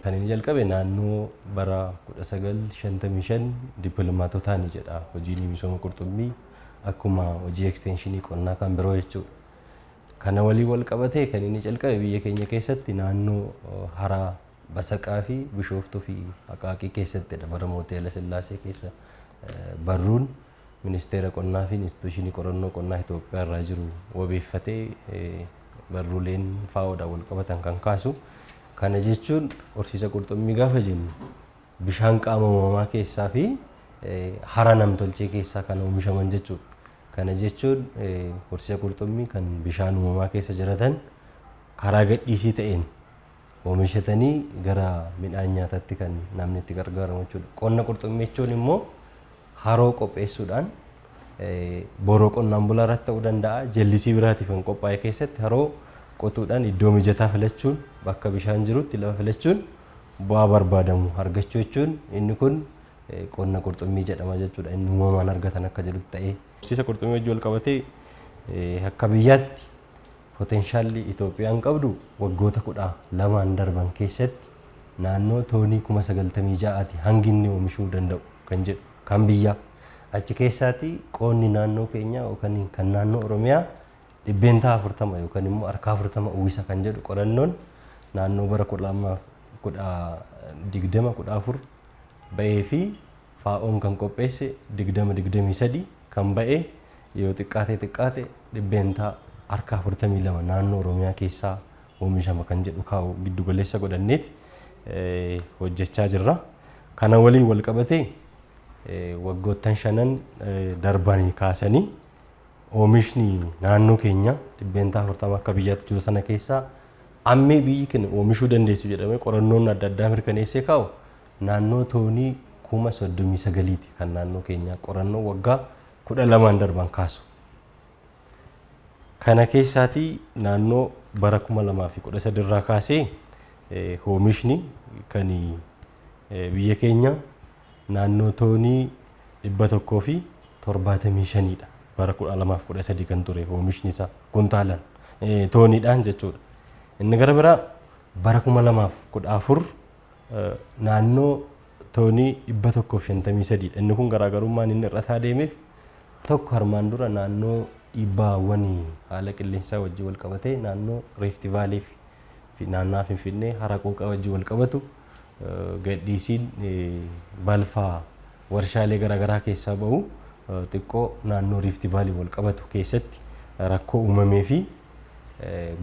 Kan inni jalqabe naannoo bara 1955 dippiloomaatotaani jedha hojiin misooma qurxummii akkuma hojii ekstenshinii qonnaa kan biroo jechuudha. Kana waliin wal qabatee kan inni jalqabe biyya keenya keessatti naannoo Haraa Basaqaa fi Bishooftuu fi Aqaaqii keessattidha bara mootii Haile Sillaasee keessa barruun ministeera qonnaa fi instituushinii qorannoo qonnaa Itoophiyaa irraa jiru wabeeffatee barruuleen FAOdhaan wal qabatan kan kaasu. Kana jechuun horsiisa qurxummii gaafa jennu bishaan qaama uumamaa keessaa fi hara namtolchee keessaa kan oomishaman jechuudha. Kana jechuun horsiisa qurxummii kan bishaan uumamaa keessa jiratan karaa gadhiisii ta'een oomishatanii gara midhaan nyaataatti kan namni itti gargaaramu jechuudha. Qonna qurxummii jechuun immoo haroo qopheessuudhaan boroo qonnaan bulaa irratti ta'uu danda'a. Jallisii biraatiif kan qophaa'e keessatti haroo qotuudhaan iddoo mijataa filachuun bakka bishaan jirutti lafa filachuun bu'aa barbaadamu argachuu jechuun inni kun qonna qurxummii jedhama jechuudha. Inni uumamaan argatan akka jedhutti ta'ee. Horsiisa qurxummii wajjin wal qabatee akka biyyaatti poteenshaalli Itoophiyaan qabdu waggoota 12n darban keessatti naannoo toonii 96,000ti hangi inni oomishuu danda'u kan jedhu kan biyyaa. Achi keessaati qoonni naannoo keenyaa yookaan kan naannoo Oromiyaa 40% yookaan immoo harka 40 uwwisa kan jedhu qorannoon naannoo bara 2020 14 ba'ee fi FAO'n kan qopheesse 2023 kan ba'e yoo xiqqaate xiqqaate 42% naannoo Oromiyaa keessaa oomishama kan jedhu kaa'u giddugaleessa godhanneeti hojjechaa jirra. Kana waliin wal qabatee waggoottan shanan darbanii kaasanii oomishni naannoo keenya 40% akka biyyaatti jiru sana keessaa ammee biyyi keenya oomishuu dandeessu jedhamee qorannoon adda addaa mirkaneessee kaa'u naannoo toonii 39,000ti kan naannoo keenyaa qorannoo waggaa 12n darban kaasu. Kana keessaatii naannoo bara 2013 irraa kaasee oomishni kan biyya keenya naannoo toonii 175dha. Bara 2013 kan ture oomishni isaa kuntaalaan tooniidhaan jechuudha. Inni gara biraa bara 2014 naannoo toonii 153dha. Inni kun garaagarummaan inni hir'ataa deemeef tokko armaan dura naannoo dhiibbaawwan haala qilleensaa wajjin wal qabatee naannoo Rift Valley fi naannoo Finfinnee hara Qooqaa wajjin wal qabatu gadhiisiin balfaa warshaalee garaagaraa keessaa bahu xiqqoo naannoo Rift Valley wal qabatu keessatti rakkoo uumamee fi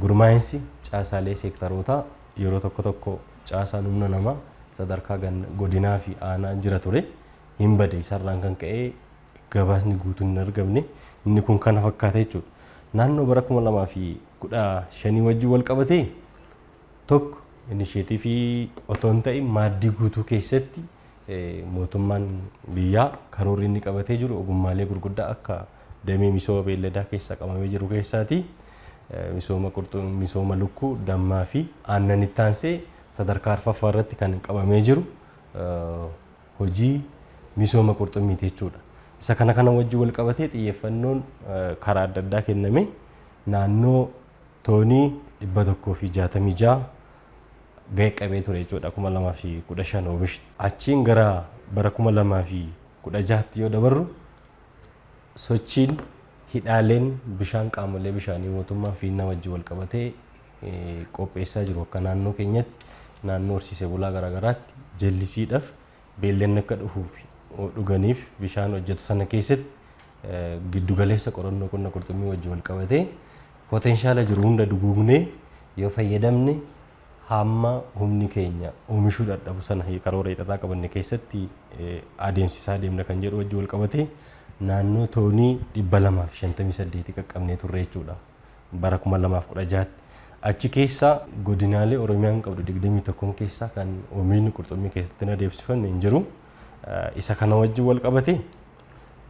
gurmaa'insi caasaalee seektarootaa yeroo tokko tokko caasaan humna namaa sadarkaa godinaa fi aanaa jira ture hin bade, isarraan kan ka'e gabaasni guutuun hin argamne. Inni kun kana fakkaata jechuudha. Naannoo bara 2015 wajjin wal qabatee tokko inisheetiivii otoo hin ta'in maaddii guutuu keessatti mootummaan biyyaa karoorri inni qabatee jiru ogummaalee gurguddaa akka damee misooma beelladaa keessaa qabamee jiru keessaati. Misooma qurxummii, misooma lukkuu, dammaa fi aannan itti aansee sadarkaa arfaffaa irratti kan qabamee jiru hojii misooma qurxummiiti jechuudha. Isa kana kana wajjin wal qabatee xiyyeeffannoon karaa adda addaa kenname naannoo toonii 166 ga'e qabee ture jechuudha 2015 oomishni. Achiin gara bara 2016tti yoo dabarru sochiin hidhaaleen bishaan qaamolee bishaanii mootummaa fiinnaa wajjin wal qabatee qopheessaa jiru akka naannoo keenyatti naannoo horsiisee bulaa garaagaraatti jallisiidhaaf beelladni akka dhufuuf dhuganiif bishaan hojjetu sana keessatti giddugaleessa qorannoo qonna qurxummii wajjin wal qabatee potenshaala jiru hunda duguugnee yoo fayyadamne hamma humni keenya oomishuu dadhabu sana karoora hidhataa qabanne keessatti adeemsisaa deemna kan jedhu wajjin wal qabatee naannoo toonii 258 qaqqabnee turre jechuudha bara 2016tti. Achi keessaa godinaalee Oromiyaan qabdu 21 keessaa kan oomishni qurxummii keessatti hin adeemsifamne hin jiru. Isa kana wajjin wal qabate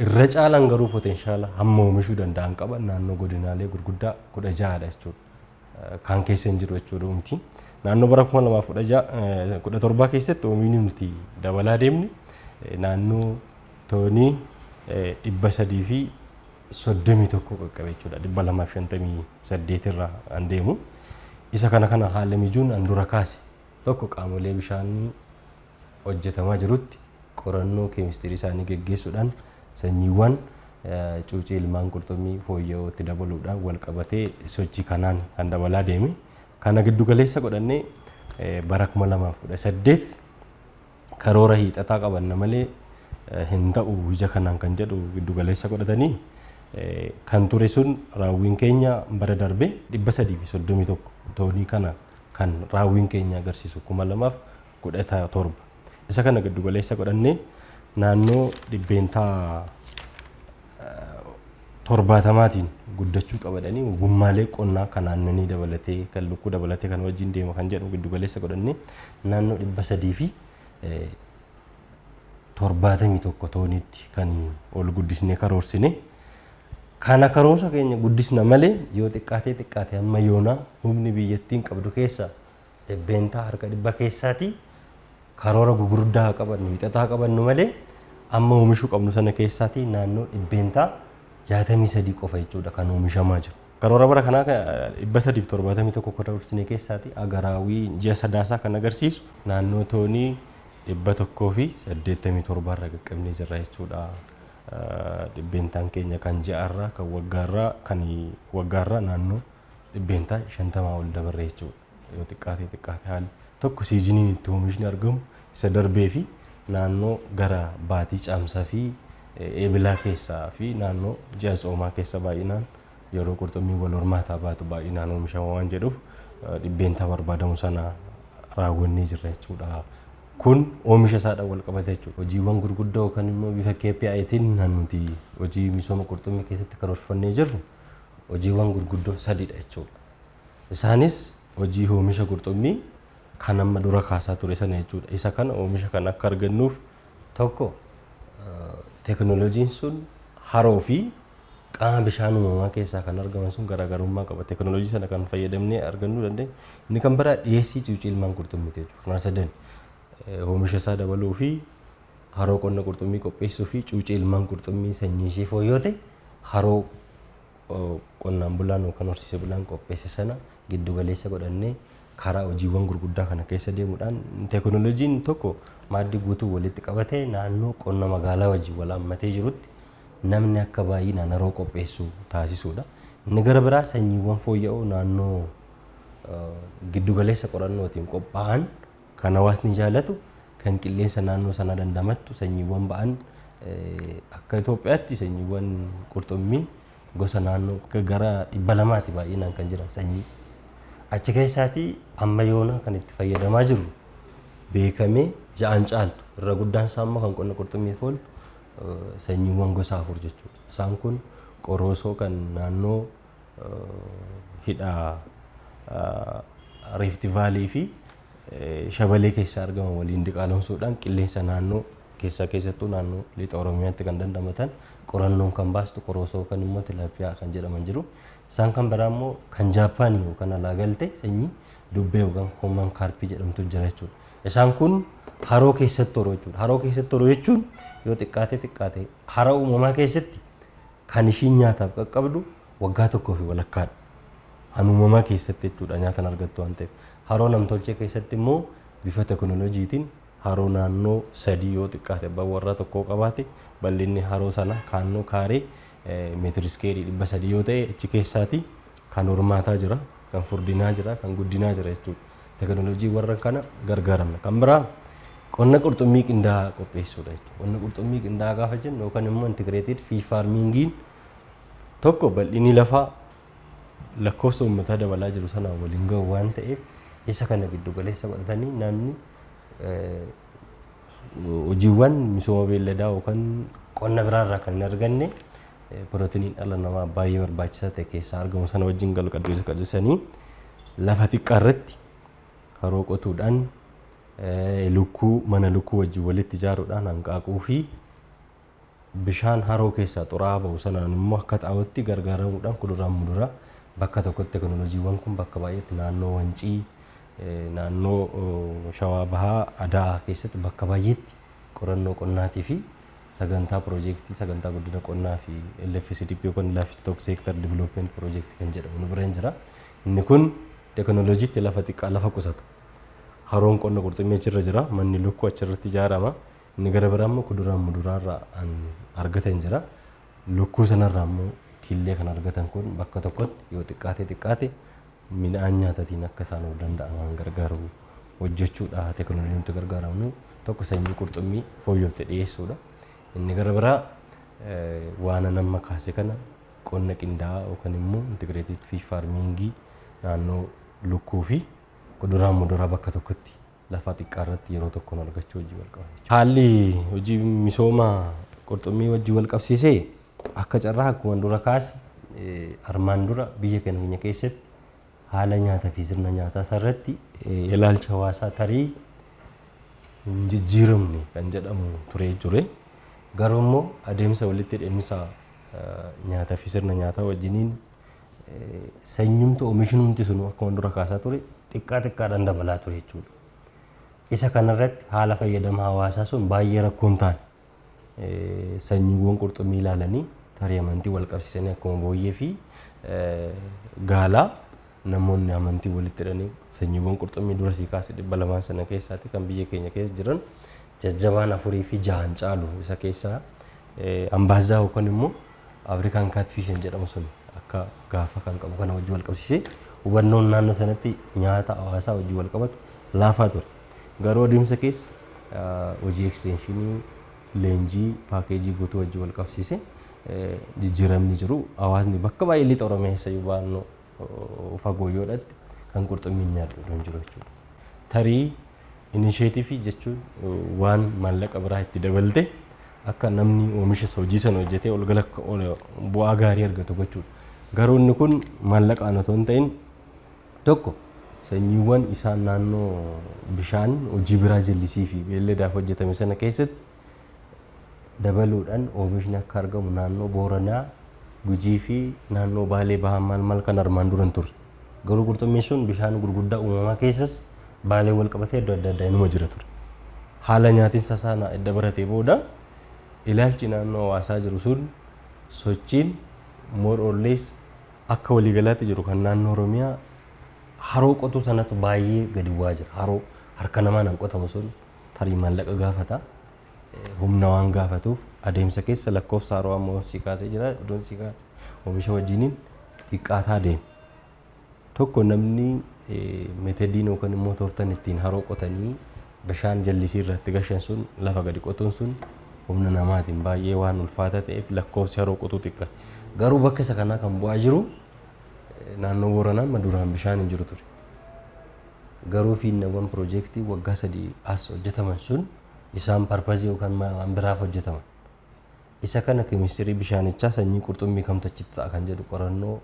irra caalaan garuu potenshaala hamma oomishuu danda'an qaban naannoo godinaalee gurguddaa 16dha jechuudha. Kaan keessa hin jiru jechuudha umti. Naannoo bara 2016 17 keessatti oomishni nuti dabalaa deemne naannoo toonii 331 qaqqabe jechuudha. 258 irraa an deemu. Isa kana kana haala mijuun an dura kaase. Tokko, qaamolee bishaanii hojjetamaa jirutti qorannoo keemistirii isaanii geggeessuudhaan sanyiiwwan cuucii ilmaan qurxummii fooyya'ootti dabaluudhaan wal qabatee sochii kanaan kan dabalaa deeme. Kana giddu galeessa godhannee bara 2018 karoora hiixataa qabanna malee hin ta'u ija kanaan kan jedhu giddu galeessa godhatanii kan ture sun raawwiin keenya bara darbe 331 toonii kana kan raawwiin keenya agarsiisu 2017. Isa kana giddu galeessa godhannee naannoo 70%tiin guddachuu qabadhanii, ogummaalee qonnaa kan aannanii dabalatee, kan lukkuu dabalatee kan wajjin deema kan jedhu giddu galeessa godhannee naannoo 371 tooniitti kan ol guddisnee karoorsine. Kana karoorsa keenya guddisna malee yoo xiqqaatee xiqqaate hamma yoonaa humni biyyattiin qabdu keessa 100% keessaatii karoora gugurdaa qabannu, hiixataa qabannu malee amma oomishuu qabnu sana keessaatii naannoo 63% qofa jechuudha kan oomishamaa jiru. Karoora bara kanaa 371 karoorsine keessaatii agaraawii ji'a Sadaasaa kan agarsiisu naannoo toonii 187 irra qaqqabnee jirra jechuudha. Dhibbeentaan keenya kan ji'aarraa, kan waggaarraa naannoo 50% ol dabarre jechuudha. Yoo xiqqaate xiqqaate haalli tokko seasoniin itti oomishni argamu isa darbee fi naannoo gara baatii Caamsaa fi Eebilaa keessaa fi naannoo ji'a tsoomaa keessa baay'inaan yeroo qurxummii wal hormaataa baatu baay'inaan oomishama waan jedhuuf dhibbeentaa barbaadamu sana raawwannee jirra jechuudha. Kun oomisha isaadhaan wal qabate jechuudha. Hojiiwwan gurguddoo yookaan immoo bifa KPI'tiin nuti hojii misooma qurxummii keessatti karoorfannee jirru hojiiwwan gurguddoo sadiidha jechuudha. Isaanis hojii oomisha qurxummii kan amma dura kaasaa ture sana jechuudha. Isa kana oomisha kana akka argannuuf tokko teekinooloojiin sun haroo fi qaama bishaan uumamaa keessaa kan argaman sun garaagarummaa qaba. Teekinooloojii sana kan fayyadamnee argannuu dandeenya. Inni kan biraa dhiyeessii cuucii ilmaan qurxummiiti jechuudha. Kanaa sadan, oomisha isaa dabaluu fi haroo qonna qurxummii qopheessuu fi cuucii ilmaan qurxummii sanyii ishee fooyyoote haroo qonnaan bulaan yookaan horsiisee bulaan qopheesse sana giddu galeessa godhannee karaa hojiiwwan gurguddaa kana keessa deemuudhaan teekinooloojiin tokko maaddii guutuu walitti qabatee naannoo qonna magaalaa wajjin wal hammatee jirutti namni akka baay'inaan haroo qopheessu taasisuudha. Inni gara biraa sanyiiwwan fooyya'oo naannoo giddugaleessa qorannootiin qophaa'an kan hawaasni jaalatu, kan qilleensa naannoo sanaa dandamattu sanyiiwwan ba'an, akka Itoophiyaatti sanyiiwwan qurxummii gosa naannoo gara 200ti baay'inaan kan jiran sanyii. Achi keessaatii amma yoona kan itti fayyadamaa jirru beekamee ja'an caaltu, irra guddaan isaa immoo kan qonna qurxummiif oolu sanyiiwwan gosa afur jechuudha. Isaan kun qoroosoo kan naannoo hidha Rift Valley fi Shabalee keessaa argaman waliin diqaalomsuudhaan qilleensa naannoo keessaa, keessattuu naannoo lixa Oromiyaatti kan dandamatan qorannoon kan baastu qoroosoo kan immoo tilaapiyaa kan jedhaman jiru. Isaan kan biraa immoo kan Jaappaanii yookaan alaa galte sanyii dubbee yookaan common carpii jedhamtu jira jechuudha. Isaan kun haroo keessatti horuu jechuudha. Haroo keessatti horuu jechuun yoo xiqqaate xiqqaate hara uumamaa keessatti kan ishiin nyaataaf qaqqabdu waggaa tokkoo fi walakkaadha. Kan uumamaa keessatti jechuudha, nyaatan argattu waan ta'eef. Haroo namtolchee keessatti immoo bifa teekinooloojiitiin haroo naannoo sadii yoo xiqqaate abbaan warraa tokkoo qabaate, bal'inni haroo sana kaannoo kaaree meetiri iskeerii 300 yoo ta'e, achi keessaati kan hormaataa jira, kan furdinaa jira, kan guddinaa jira jechuudha. Teekinooloojii warra kana gargaaramna. Kan biraa qonna qurxummii qindaa'aa qopheessuudha jechuudha. Qonna qurxummii qindaa'aa gaafa jennu yookaan immoo integrated fish farmingiin tokko bal'inni lafaa lakkoofsa uummataa dabalaa jiru sanaan waliin gahu waan ta'eef, isa kana giddu galeessa godhatanii namni hojiiwwan misooma beelladaa yookaan qonna biraarraa kan hin arganne pirootiiniin dhala namaa baay'ee barbaachisaa ta'e keessaa argamu sana wajjin galu qajeelchisanii lafa xiqqaa irratti haroo qotuudhaan, lukkuu mana lukkuu wajjin walitti ijaaruudhaan hanqaaquu fi bishaan haroo keessaa xuraa'aa ba'u sanaan immoo akka xaa'ootti gargaaramuudhaan kuduraan muduraa bakka tokkotti, teekinooloojiiwwan kun bakka baay'eetti naannoo Wancii, naannoo Shawaa Bahaa Adaa keessatti bakka baay'eetti qorannoo qonnaatii fi sagantaa piroojeektii sagantaa guddina qonnaa fi LFCDP yookaan Livestock Sector Development Project kan jedhamu nu bira hin jira. Inni kun teekinooloojiitti lafa xiqqaa lafa qusata. Haroon qonna qurxummii achirra jira. Manni lukkuu achirratti ijaarama. Inni gara biraa immoo kuduraa muduraarraa an argatan jira. Lukkuu sanarraa immoo killee kan argatan kun bakka tokkotti yoo xiqqaate xiqqaate midhaan nyaatatiin akka isaan of danda'aman gargaaru hojjechuudha. Teekinooloojii nuti gargaaramnu tokko sanyii qurxummii fooyyofte dhiyeessuudha. Inni gara biraa waan amma kaase kana qonna qindaa'aa yookaan immoo integrated fish farmingii naannoo lukkuu fi kuduraa muduraa bakka tokkotti lafa xiqqaa irratti yeroo tokkoon argachuu hojii wal qaba. Haalli hojii misooma qurxummii wajjin wal qabsiisee akka carraa akkuma dura kaase, armaan dura biyya keenya keessatti haala nyaataa fi sirna nyaataa irratti ilaalcha hawaasaa tarii hin jijjiiramne kan jedhamu turee ture. Garuu immoo adeemsa walitti hidhamiinsa nyaataa fi sirna nyaataa wajjiniin sanyumti oomishnumti sun akkuma dura kaasaa ture xiqqaa xiqqaadhaan dabalaa ture jechuudha. Isa kanarratti haala fayyadama hawaasaa sun baay'ee rakkoo hin taane, sanyiiwwan qurxummii ilaalanii tarii amantii wal qabsiisanii akkuma booyyee fi gaalaa namoonni amantii walitti hidhanii sanyiiwwan qurxummii dura sii kaase 200 sana keessaati kan biyya keenya keessa jiran jajjabaan afurii fi jahan caalu. Isa keessaa ambaazaa yookaan immoo African catfish jedhamu sun akka gaafa kan qabu kana wajjin wal qabsiisee hubannoon naannoo sanatti nyaata hawaasaa wajjin wal qabatu laafaa ture. Garuu adeemsa keessa hojii extensionii, leenjii paakeejii guutuu wajjin wal qabsiisee jijjiiramni jiru, hawaasni bakka baay'ee lixa Oromiyaa keessa iyyuu baannoo fagoo yoodhatti kan qurxummiin nyaatu hin jiru jechuudha. Tarii initiative jechuun waan maallaqa biraa itti dabalte akka namni oomisha hojii sana hojjetee ol gala bu'aa gaarii argatu gochuudha. Garuu inni kun maallaqaan otoo hin ta'in, tokko sanyiiwwan isaan naannoo bishaan hojii biraa jallisii fi beelladaaf hojjetame sana keessatti dabaluudhaan oomishni akka argamu naannoo Booranaa, Gujii fi naannoo Baalee Bahaa maal maal kan armaan duran turre. Garuu qurxummiin sun bishaan gurguddaa uumamaa keessas Baalee wal qabatee iddoo adda addaa inuma jira ture. Haala nyaatinsa sana edda baratee booda ilaalchi naannoo hawaasaa jiru sun sochiin more or less akka waliigalaatti jiru kan naannoo Oromiyaa haroo qotuu sanatu baay'ee gadi bu'aa jira. Haroo harka namaan kan qotamu sun tarii maallaqa gaafata. Humna waan gaafatuuf adeemsa keessa lakkoofsa haroo ammoo si kaasee jira, iddoon si kaase oomisha wajjiniin xiqqaataa deema. Tokko namni methodiin yookaan immoo tooftan ittiin haroo qotanii bishaan jallisii irratti gashan sun, lafa gadi qotuun sun humna namaatiin baay'ee waan ulfaataa ta'eef lakkoofsi haroo qotuu xiqqaate. Garuu bakka isa kanaa kan bu'aa jiru naannoo Booranaa amma duraan bishaan hin jiru ture. Garuu fiinnawwan piroojeektii waggaa 3 as hojjetaman sun isaan purpose yookaan waan biraaf hojjetaman. Isa kana keemistirii bishaanichaa, sanyii qurxummii kamtu achitti ta'a kan jedhu qorannoo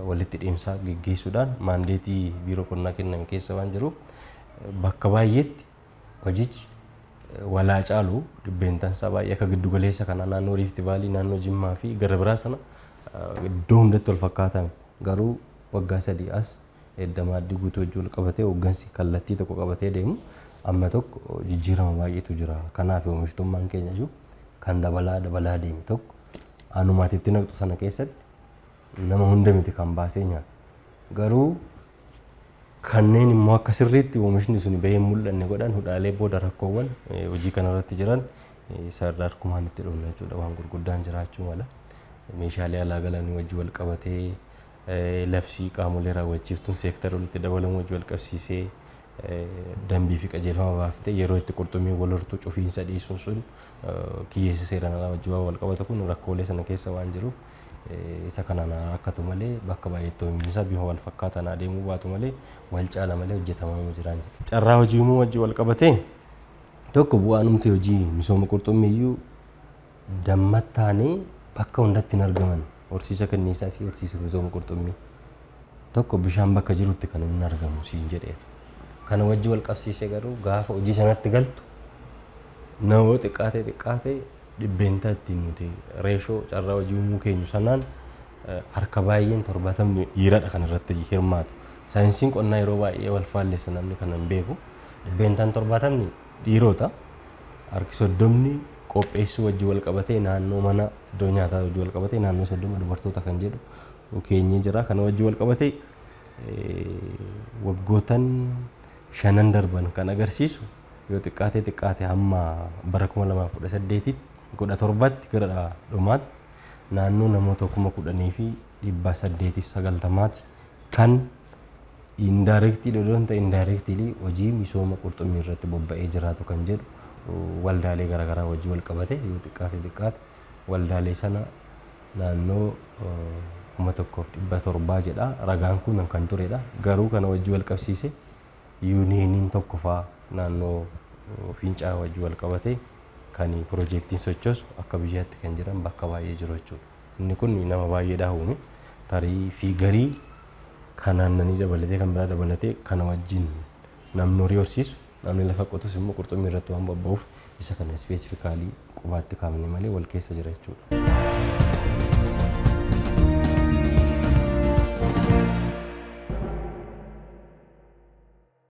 walitti dhiimsaa geggeessuudhaan mandate biiroo qonnaa kenname keessa waan jiruuf bakka baay'eetti hojichi walaa caalu dhibbeentaan isaa baay'ee akka giddu galeessa kana naannoo Rift Valley, naannoo Jimmaa fi gara biraa sana iddoo hundatti wal fakkaataa miti. Garuu waggaa 3 as edda maaddii guutuu wajjin wal qabatee hooggansi kallattii tokko qabatee deemu amma tokko jijjiirama baay'eetu jira. Kanaaf oomishtummaan keenya iyyuu kan dabalaa dabalaa deeme. Tokko anumaatitti naqxu sana keessatti nama hunda miti kan baasee nyaatu. Garuu kanneen immoo akka sirriitti oomishni sun bahee hin mul'anne godhan hudhaalee booda rakkoowwan hojii kanarratti jiran sadarkumaan itti dhufna jechuudha, waan gurguddaan jiraachuu mala. Meeshaalee alaa galanii wajjin wal qabatee, labsii qaamolee raawwachiiftuun seektara walitti dabalamuu wajjin wal qabsiisee, dambii fi qajeelfama baaftee yeroo itti qurxummii wal hortuu cufiinsa dhiisuun sun kiyyeessa seeraan alaa wajjin waan wal qabatu kun rakkoolee sana keessa waan jiruuf isa kanaan rakkatu malee bakka baay'eetti oomishni isaa bifa wal fakkaataan adeemuu baatu malee wal caala malee hojjetamaa jiraan. Carraa hojii uumuu wajjin wal qabatee, tokko bu'aan umti hojii misooma qurxummii iyyuu dammattaanii bakka hundatti hin argaman, horsiisa kanniisaa fi horsiisa misooma qurxummii. Tokko bishaan bakka jirutti kan inni argamu siin jedheera. Kana wajji wal qabsiisee garuu gaafa hojii sanatti galtu nama xiqqaatee xiqqaatee dhibbeentaa ittiin nuti reeshoo carraa hojii uumuu keenyu sanaan harka baay'een 70n dhiiradha kan irratti hirmaatu. Saayinsiin qonnaa yeroo baay'ee wal faallessa, namni kana hin beeku. Dhibbeentaan 70n dhiirota, harki 30n qopheessuu wajjin wal qabatee naannoo mana iddoo nyaataa wajjin wal qabatee naannoo 30 dubartoota kan jedhu keenyee jira. Kana wajjin wal qabatee waggootan 5n darban kan agarsiisu yoo xiqqaate xiqqaate hamma bara 2018tti, 17tti gara dhumaatti naannoo namoota 10,890ti kan indirectly odoo hin ta'in directly hojii misooma qurxummii irratti bobba'ee jiraatu kan jedhu, waldaalee garaagaraa wajjin wal qabate yoo xiqqaate xiqqaate waldaalee sana naannoo 1,700 jedha. Ragaan kun kan turedha. Garuu kana wajjin wal qabsiise unioniin tokko faa naannoo Fincaa wajjin wal qabate kan piroojeektiin sochoosu akka biyyaatti kan jiran bakka baay'ee jiru jechuudha. Inni kun nama baay'eedhaa uume. Tarii figurii kanaannanii dabalatee, kan biraa dabalatee, kana wajjin namni horii horsiisu, namni lafa qotus immoo qurxummii irratti waan bobba'uuf isa kana specifically qubaatti kaafne malee wal keessa jira jechuudha.